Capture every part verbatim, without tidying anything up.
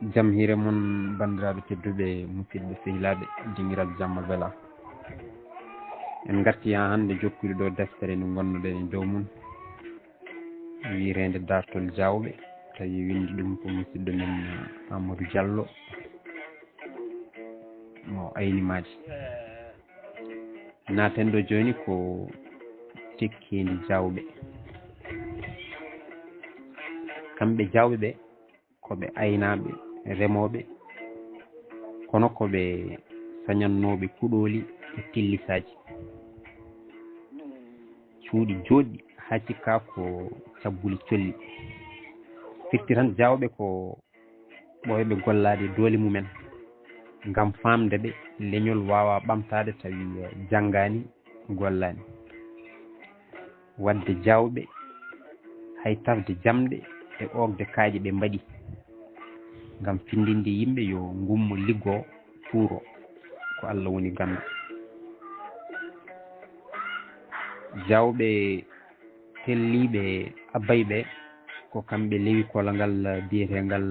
Jam hiire mon, banndiraaɓe tedduɓe, musidɓe sehilaaɓe, dingiral jamma bela. En ngarti haa hannde jokkude ɗo deftere nde ngonnoɗen e dow mum. Wiyeteende Daartol Jaawɓe, tawi winndi ɗum ko musidɗo men Amadou Diallo mo Aynimaaji. Naaten ɗo jooni ko tekkeendi Jaawɓe. Kamɓe Jaawɓe ɓe, ko ɓe aynaaɓe, remooɓe, kono ko ɓe sañannooɓe kuɗooli e tillisaaji. Cuuɗi jooɗɗi haa cikka ko cabbuli colli. Firti tan, Jaawɓe ko ɓooyɓe gollaade doole mumen ngam faamde ɓe leñol waawaa ɓamtaade tawi janngaani, gollaani. Waɗde Jaawɓe, hay tafde jamɗe e oogde kaaƴe ɓe mbaɗi ngam findinde yimɓe yo ngummo liggoo, tuuroo, ko Alla woni ganndo. Jaawɓe telliiɓe abbayɓe, ko kamɓe lewi kolangal biyeteengal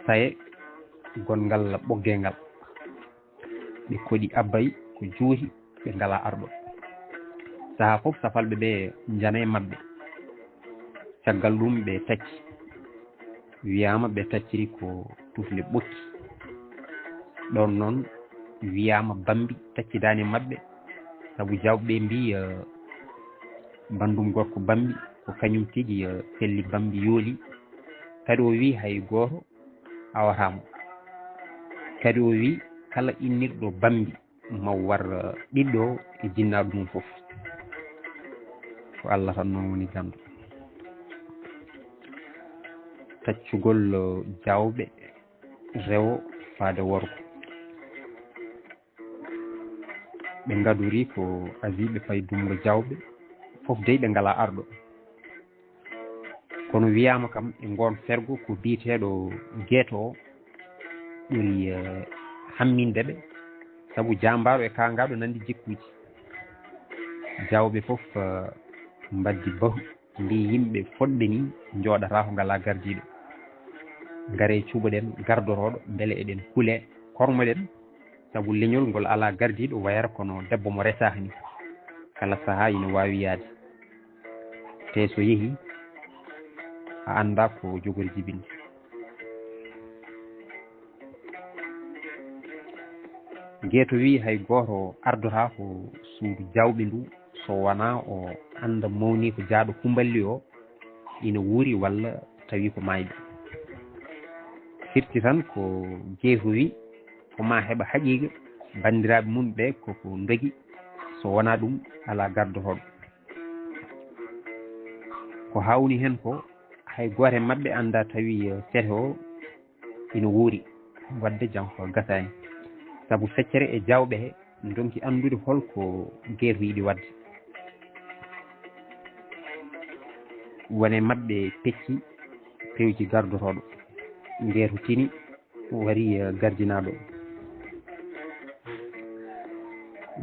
saye gonngal ɓoggeengal. Ɓe koɗi abbay ko juuti, ɓe ngalaa arɗo. Sahaa fof safalɓe ɓe njana e maɓɓe. Caggal ɗum ɓe tacci. Wiyaama ɓe tacciri ko tufle ɓokki. Ɗoon noon wiyaama Bambi taccidaani e maɓɓe, sabu Jaawɓe ɓe mbii, eh, banndum gorko Bambi ko kañum tigi, eh, felli Bambi yooli. Kadi o wii hay gooto awataa mo. Kadi o wii kala innirɗo Bambi ma war, eh, ɓiɗɗo e jinnaaɗo mum fof. Ko Alla tan noon woni ganndo. Taccugol, eh, Jaawɓe rewo faade worgo. Ɓe ngadori ko aviɓe paydumgo Jaawɓe, fof dey ɓe ngalaa arɗo. Kono wiyaama kam e ngoon fergo ko biyeteeɗo Geeto o ɓuri, eh, hamminde ɓe, sabu jaambaaro e kaangaaɗo nanndi jikkuuji. Jaawɓe fof, eh, mbaddi bahu, mbii yimɓe fotɓe nii njooɗataa ko ngalaa gardiiɗo. Ngaree cuɓoɗen gardorooɗo mbele eɗen kulee, kormoɗen, sabu leñol ngol alaa gardiiɗo wayata kono debbo mo resaaka nii. Kala sahaa ina waawi yahde. Tee so yehii, a anndaa ko jogori jibinde. Geeto wii hay gooto ardotaako suudu Jaawɓe ndu so wonaa o annda mawniiko jaaɗo Kumballi o ina wuuri walla tawi ko maayɗo. Firti tan ko Geeto wii ko maa heɓa haqiiqa banndiraaɓe mum ɓe koko ndogi, so wonaa ɗum alaa gardotooɗo. Ko hawni heen ko hay gooto e maɓɓe anndaa tawi, eh, Sete o ina wuuri, waɗde jam ko gasaani. Sabu feccere e Jaawɓe he ndonki anndude hol ko Geeto yiɗi waɗde. Won e maɓɓe pecci pewji gardotooɗo. Geeto tini, wari, eh, gardinaaɗo.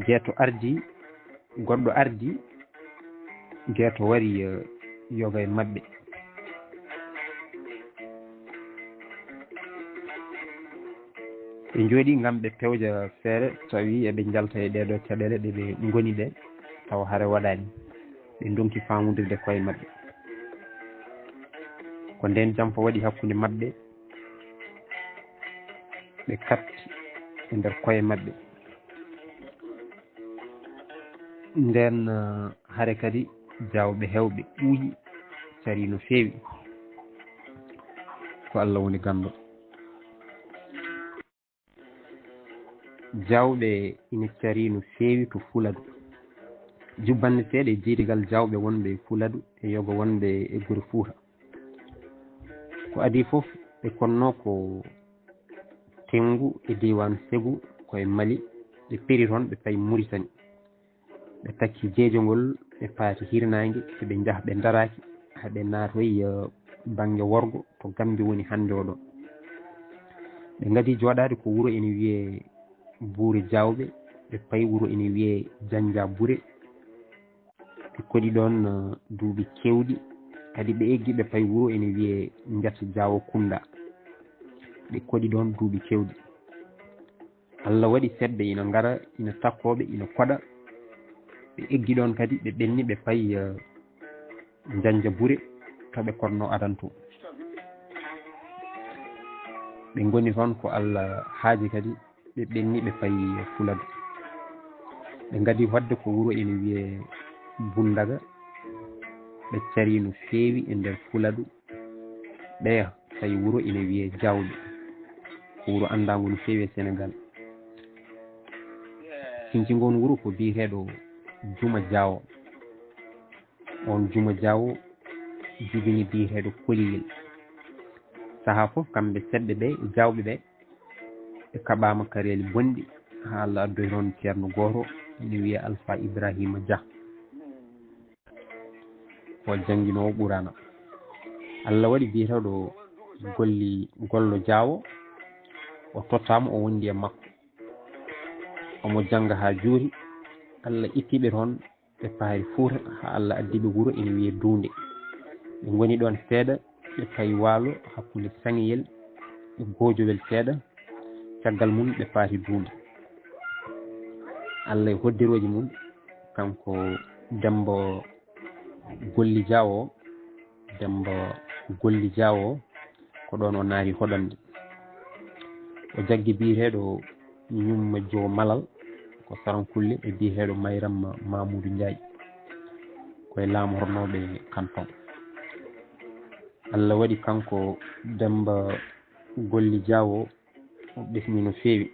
Geeto ardi, goɗɗo ardi, Geeto wari, eh, yoga e maɓɓe. Ɓe njooɗii ngam ɓe pewja feere, tawi eɓe njalta e ɗee ɗoo caɗeele ɗe ɓe ngoni ɗe, tawa hare waɗaani. Ɓe ndonki faamundirde koye maɓɓe. Ko ndeen jamfa waɗi hakkunde maɓɓe, ɓe katti e nder koye maɓɓe. Ndeen, eh, hare kadi Jaawɓe heewɓe ɓuuƴi, carii no feewi. Ko Alla woni ganndo. Jaawɓe ina carii no feewi to Fuladu. Jubbanneteeɗo e jeydigal Jaawɓe wonɓe e Fuladu e yoga wonɓe e gure Fuuta. Ko adii fof, ɓe konnoo ko Tengu e diiwaan Segu, ko e Mali, ɓe peri toon, ɓe payi Muritani. Ɓe takki jeejongol, ɓe paati hirnaange, eɓe njaha, ɓe ndaraaki, haa ɓe naatoyi, eh, bannge worgo, to Gambi woni hannde o ɗo. Ɓe ngadii jooɗaade ko wuro ene wiyee Buure Jaawɓe, ɓe payi wuro ene wiyee Jannja Bure. Ɓe koɗi ɗoon, eh, duuɓi keewɗi, kadi ɓe eggi, ɓe payi wuro ene wiyee Njat Jaawo Kunda. ɓe koɗi ɗoon duuɓi keewɗi. Allah waɗi seɓɓe ina ngara, ina takkoo ɓe, ina koɗa. Ɓe eggi ɗoon kadi, ɓe ɓenni, ɓe payi, eh, Njanja Bure, to ɓe koɗnoo adan to. Ɓe ngoni toon ko Allah haaji kadi, ɓe ɓenni, ɓe payi Fuladu. Ɓe ngadi waɗde ko wuro ina wiyee Bundaga, ɓe carii no feewi e nder Fuladu. Ɓeya tawi wuro ina wiyee Jawɓe, ko wuro anndaango no feewi e Senegaal. Sinci ngoon wuro ko biyeteeɗo Juma Jaawo. Oon Juma Jaawo jibini biyeteeɗo Koliyel. Sahaa fof, kamɓe seɓɓe ɓe e Jaawɓe ɓe, ɓe kaɓaama kareeli bonɗi, haa Allah addoyi toon ceerno gooto, ina wiyee Alfa Ibrahima Dia. O jannginoowo Quraana. Allah waɗi biyeteeɗo Golli, Gollo Jaawo, o tottaama, o wondi e makko. Omo jannga haa juuri. Allah itti ɓe toon, ɓe paari Fuuta, haa Allah addi ɓe wuro ina wiyee Duunde. Ɓe ngoni ɗoon seeɗa, ɓe payi Waalo hakkunde Saŋiyel e Goojowel seeɗa. Caggal mum, ɓe paari Duunde. Allah e hoddirooji mum, kanko Demmba Golli Jaawo, Demmba Golli Jaawo, ko ɗoon o naati hoɗande. O jaggi biyeteeɗo Ñumma Joo Malal, ko Sarankulle, e biyeteeɗo Mayram Mamuudu Njaay, ko e laamotonooɓe kanton. Allah waɗi kanko Demmba Golli Jaawo, o ɓesni no feewi.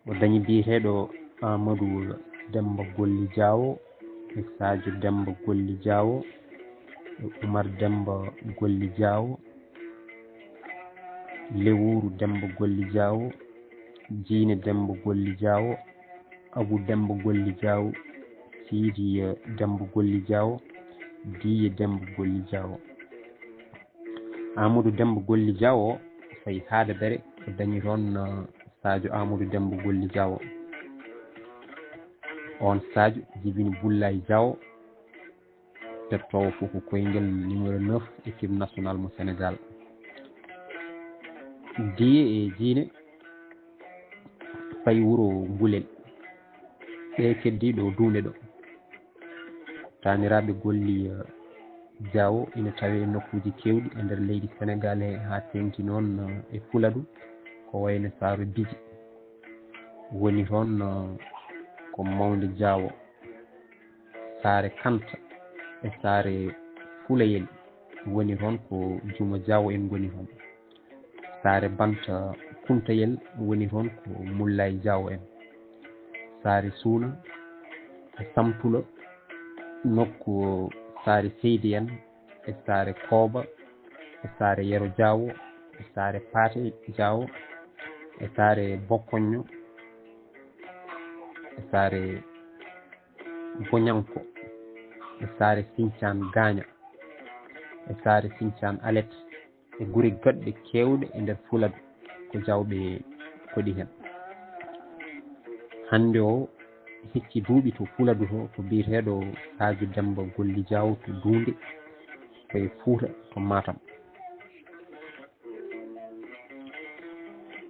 O dañi biyeteeɗo Aamadu Demmba Golli Jaawo, e Saajo Demmba Golli Jaawo, e Umar Demmba Golli Jaawo, Lewuru Demmba Golli Jaawo, Jiine Demmba Golli Jaawo, Abu Demmba Golli Jaawo, Siidi, eh, Demmba Golli Jaawo, Diiye Demmba Golli Jaawo. Aamadu Demmba Golli Jaawo fayi haa Dabere, o dañi toon, eh, Saajo Aamadu Demmba Golli Jaawo. Oon Saajo jibini Bullaay Jaawo, pettoowo fof ko koyngel numéro neuf équipe nationale mo Senegaal. Diiye e Jiine fayi wuro Ngulel. Ɓe keddii ɗo Duunde ɗo. Taaniraaɓe Golli, eh, Jaawo ina tawee e nokkuuji keewɗi e nder leydi Senegaal he, haa teeŋti noon, eh, e Fuladu, ko wayno Saaro Biji. Woni toon, eh, ko Mawnde Jaawo. Saare Kanta e Saare Fulayel woni toon, ko Juma Jaawo en ngoni toon. Saare Banta Kuntayel woni toon, ko Mullaay Jaawo en. Saare Suuna e Samtulo, nokku Saare Seydi en, e Saare Kooba, e Saare Yero Jaawo, e Saare Paate Jaawo, e Saare Bokkoño, e Saare Boñanko, e Saare Sincaan Gaaña, e Saare Sincaan Alet, e gure goɗɗe keewɗe e nder Fuladu, ko Jaawɓe koɗi heen. Hannde o hecci duuɓi to Fuladu to, ko biyeteeɗo Saaju Demmba Golli Jaawo to Duunde, ko e Fuuta to Maatam.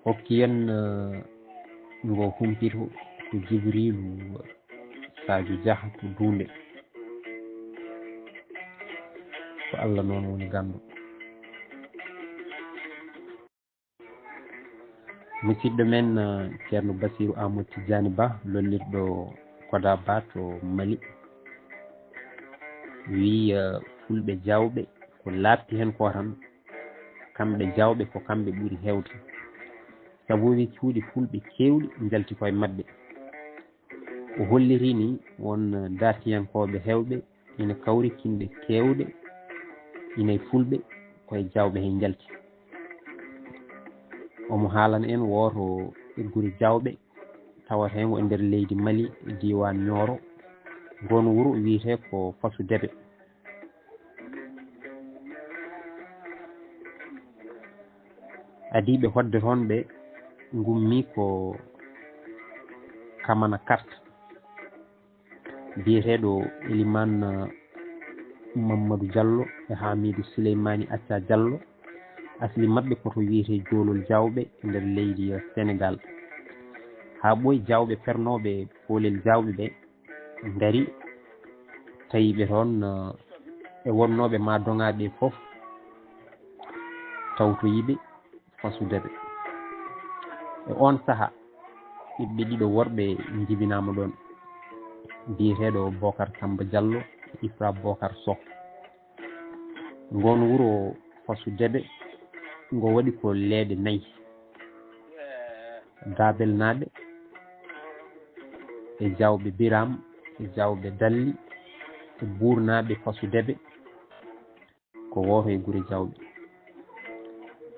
Hokki en, eh, ngo humpito ko Jibriilu Sadio Jah to Duunde. Ko Allah noon woni ganndo. Musidɗo men, eh, Ceerno Basiiru Aamadu Tijjaani Bah, lollirɗo Koda Ba to Mali, wiyi, eh, Fulɓe Jaawɓe ko laaɓti heen ko tan, kamɓe Jaawɓe ko kamɓe ɓuri heewde. Sabu o wiyi cuuɗi Fulɓe keewɗi njalti koye maɓɓe. O hollitii ni won daartiyankooɓe heewɓe ina kawri kinɗe keewɗe, ina e Fulɓe, koye Jaawɓe he njalti. Omo haalana en wooto e gure Jaawɓe, tawateengo e nder leydi Mali, e diiwaan Ñooro. Ngoon wuro wiyetee ko Fasu Debe. Adiiɓe hoɗde toon ɓe ngummi ko Kamana Kart, biyeteeɗo Elimaan, eh, Mamadou Diallo e Hamidou Souleymani Acca Diallo. Asli maɓɓe ko to wiyetee Joolol Jaawɓe e nder leydi, eh, Senegaal. Haa ɓooyi, Jaawɓe pernooɓe Poolel Jaawɓe ɓe ndari, tawi ɓe toon, eh, e wonnooɓe maa doŋaaɓe fof, tawtoyi ɓe Fasu Debe. E oon sahaa, ɓiɓɓe ɗiɗo worɓe njibinaama ɗoon, biyeteeɗo Bookar Sammba Diallo e Isra Bookar Soh. Ngoon wuro Fasu Debe, ngo waɗi ko leeɗe nayi. Daabelnaaɓe e Jaawɓe Biraam e Jaawɓe Dalli e Buurnaaɓe Fasu Debe, ko wooto e gure Jaawɓe.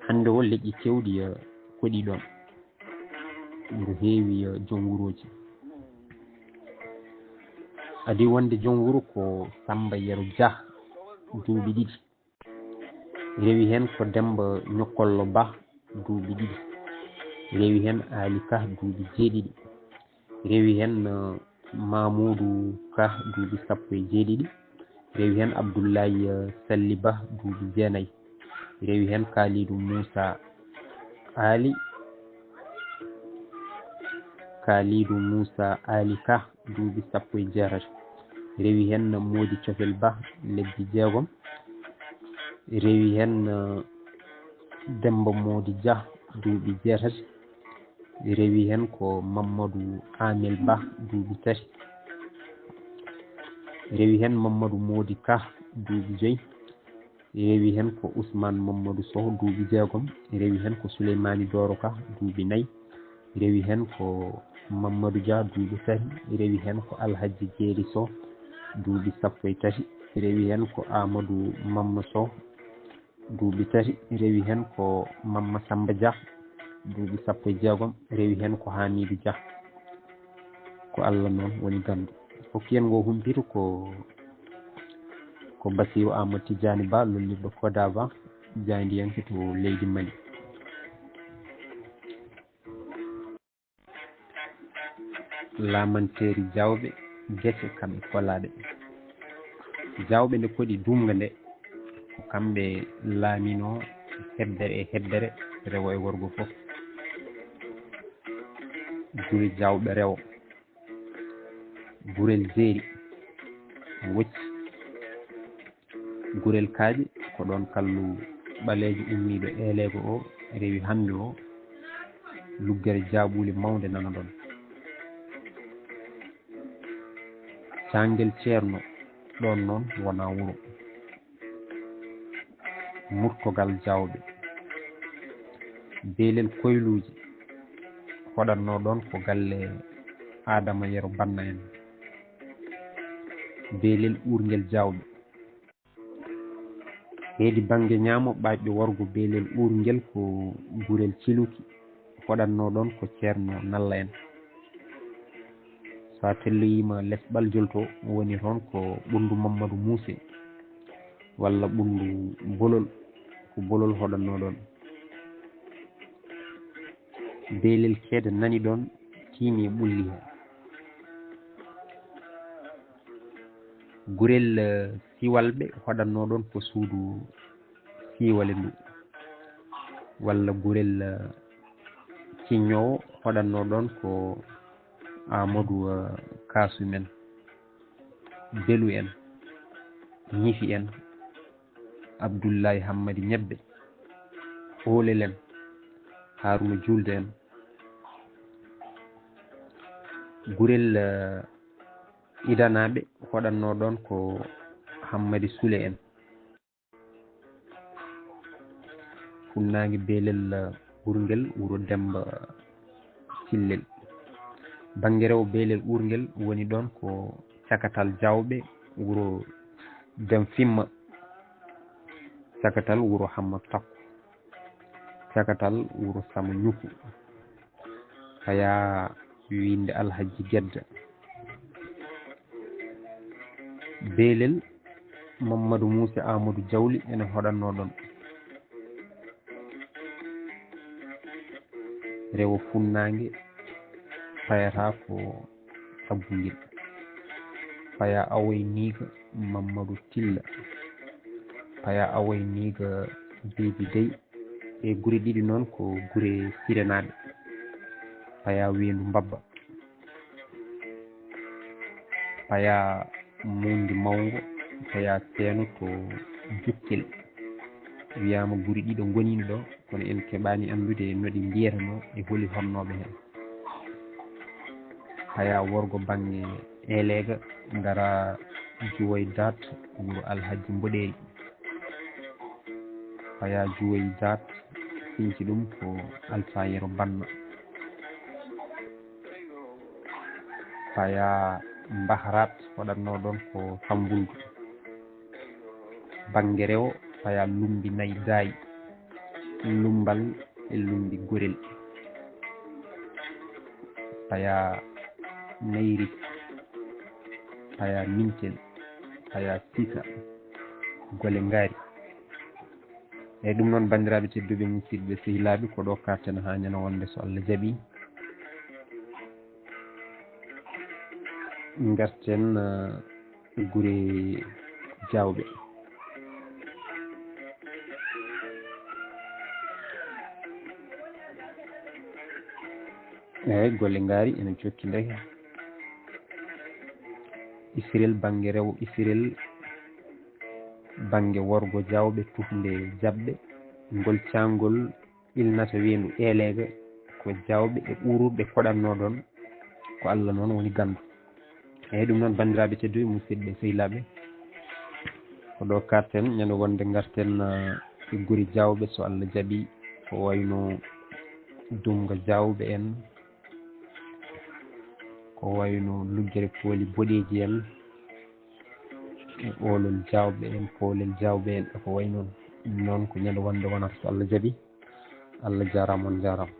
Hannde o, leƴƴi keewɗi, eh, koɗi ɗoon. Ngo heewi, eh, joom wurooji. Adii wonde joom wuro ko Sammba Yero Jah, duuɓi ɗiɗi. Rewi heen ko Demmba Ñokkollo Bah, duuɓi ɗiɗi. Rewi heen Aali Kah, duuɓi jeeɗiɗi. Rewi heen, eh, Mamuudu Kah, duuɓi sappo e jeeɗiɗi. Rewi heen Abdullaay, eh, Salli Bah, duuɓi jeenayi. Rewi heen Kaaliidu Muusa Aali, Kaaliidu Muusa Aali Kah, duuɓi sappo e jeetati. Rewi heen Moodi Cofel Bah, lebbi jeegom. Rewi heen, eh, Demmba Moodi Jah, duuɓi jeetati. Rewi heen ko Mammadu Aamel Bah, duuɓi tati. Rewi heen Mammadu Moodi Kah, duuɓi joyi. Rewi heen ko Usmaan Mammadu Soh, duuɓi jeegom. Rewi heen ko Suleymaani Dooro Kah, duuɓi nayi. Rewi heen ko Mammadu Jah, duuɓi tati. Rewi heen ko Alhajji Jeeri Soh, duuɓi sappo e tati. Rewi heen ko Aamadu Mamma Soh, duuɓi tati. Rewi heen ko Mamma Sammba Jah, duuɓi sappo e jeegom. Rewi heen ko Haamiidu Jah. Ko Allah noon woni ganndo. Hokki en ngoo humpito ko, ko Basiiru Aamadu Tijjaani Bah, lollirɗo Kodaba, jaayndiyanke to leydi Mali. Laamanteeri Jaawɓe, gese kamɓe kolaaɗe. Jaawɓe nde koɗi duumga nde, ko kamɓe laaminoo hebbere e hebbere, rewo e worgo fof. Gure Jaawɓe rewo. Gurel Jeeri, Wocci. Gurel Kaaƴe, ko ɗoon kallu ɓaleejo ummiiɗo Eeleego o rewi hannde o, luggere jaaɓuuli mawnde nana ɗoon. Caangel Ceerno, ɗoon noon wonaa wuro. Murtogal Jaawɓe. Beelel Koyluuji, hoɗatnoo ɗoon ko galle Aadama Yero Banna en. Beelel Uurngel Jaawɓe. Heedi bannge ñaamo, ɓaajɗo worgo Beelel Uurngel ko Gurel Ciluki, hoɗatnoo ɗoon ko Ceerno Nalla en. So a telloyiima les Ɓaljol to, woni toon ko Ɓunndu Mammadu Muuse, walla Ɓunndu Bolol, ko Bolol hoɗatnoo ɗoon. Beelel Keeda nani ɗoon, tiimi e ɓulli he. Gurel, eh, Siwalɓe hoɗatnoo ɗoon ko suudu Siwale ndu, walla Gurel, eh, Ciññoowo hoɗatnoo ɗoon ko Aamadu, eh, Kaasu men, Belu en, Ñifi en, Abdullaay Hammadi Ñebbe, Oolel en, Haaruna Juulde en. Gurel, eh, Idanaaɓe hoɗatnoo ɗoon ko Hammadi Sule en. Funnaange Beelel, eh, Uurngel, wuro Demmba Cillel. Bannge rewo Beelel Uurngel woni ɗoon ko Cakatal Jaawɓe, wuro Dem Fimma. Cakatal, wuro Hamma Takko. Cakatal, wuro Sama Ñuku. Fayaa winnde Alhajji Gedda. Beelel Mammadu Muuse Aamadu Jawli ene hoɗatnoo ɗoon. Rewo funnaange fayataa ko Sabbungel. Fayaa awoy niika Mammadu Tilla. Paya Awoy Niiga Biibi Dey. Ɗee gure ɗiɗi noon ko gure sirenaaɗe. Paya Weendu Mbabba. Paya Muundi Mawngo. Paya Seeno to Jukkel. Wiyaama gure ɗiɗo ngoniino ɗo, kono en keɓaani anndude no ɗi mbiyetenoo e holi honnooɓe heen. Haya worgo bannge Eleega, ngara Juwoy Daat, wuro Alhajji Mboɗeeri. Haya Juwoy Daat, sinci ɗum ko Alfa Yero Banna. Haya Mbahraat, waɗatnoo ɗoon ko Sambuldu. Bannge rewo, haya Lumbi Nayi Daay, Lumbal e Lumbi Gorel. Paya Nayri, Paya Mintel, Paya Sika, Gole Ngaari. Eyi, ɗum noon, banndiraaɓe tedduɓe, musidɓe, sehilaaɓe, ko ɗo karten haa ñande wonde, so Allah jaɓi, ngarten, eh, gure Jaawɓe. Eyi, Gole Ngaari ene jokki ndeke. Isirel bannge rewo, Isirel bannge worgo Jaawɓe, tufnde Jaɓɓe. Ngol caangol ilnata weendu Eleega, ko Jaawɓe e Ɓuururɓe koɗatnoo ɗoon, ko Allah noon woni ganndo. Eyi, ɗum noon, banndiraaɓe tedduɓe, musidɓe, sehilaaɓe, ko ɗo karten ñande wonde ngarten, eh, e gure Jaawɓe, so Allah jaɓi, ko wayno Dumga Jaawɓe en, ko wayno Luggere Pooli Boɗeeji en, e Oolol Jaawɓe en, Poolel Jaawɓe en, e ko wayi noon. Ɗum noon ko ñande wonde wonata, so Allah jaɓi. Allah jaaraama, on njaaraama.